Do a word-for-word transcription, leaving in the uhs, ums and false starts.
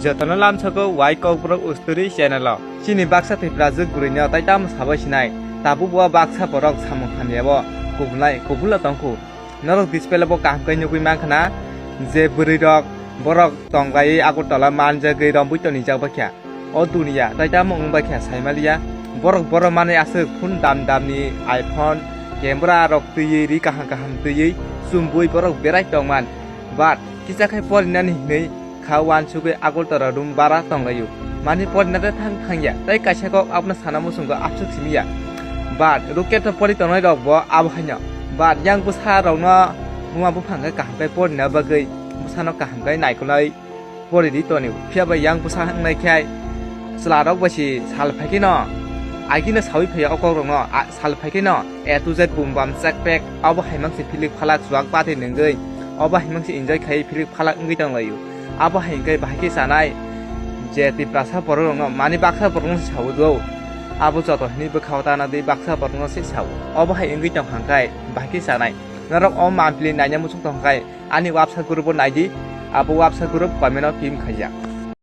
Jotono lamsoko wai Kokborok Usturi channel o. Chini baksa Tiprajwk bwrwino tai tamo sabai sinai, tabuk bo baksa borok samung hamyabo kubulnai kubulo tongkhu. Norok display o bo kaham khe nugwi mankha na je bwrwirok borok tonglaiwi Agartala manjagwi rombwi tonijak baikha. O duniya tai tamo wng baikha saimaliya. Borok borok manwi aswk phone dam damni iPhone, camera rok twiwi ri kaham kaham twiwi chumbui borok berai tongman. But kisa khai porinani hinwi kha uansugwi Agartala room bara tonglaio. Mani porina de thang thangya, tei kaisa kok abono sana muchungo abswk simiya. But rocket to pori tongnai rok bo abo haino. But yang bwsa rokno buma buphang khe kaham khe porina bagwi bwsano kaham khe naikolnai pori di tonio. Phiya bai yang bwsa wngnai khe chwla rok bai si sal phaikhe no agino sawi phaiya o kok rokno, a, sal phaikhe no A to Z bum bam chek pek abo hai mang se philik phalak chuak bati nungwi abo hai mang se enjoy khai philik phalak wngwi tonglaio. Abo hai hwnkhe bahai khe chanai je Tiprasa borok rokno mani baksa borok no se sawi do. Abo joto hinwi bwkha o tana di baksa borok no se sawi. Abo hai wngwi tong hangkai bahai khe chanai. Norok o mampli naina muchung tong hangkai ani website group o naidi. Abo website group comment o pin khaijak.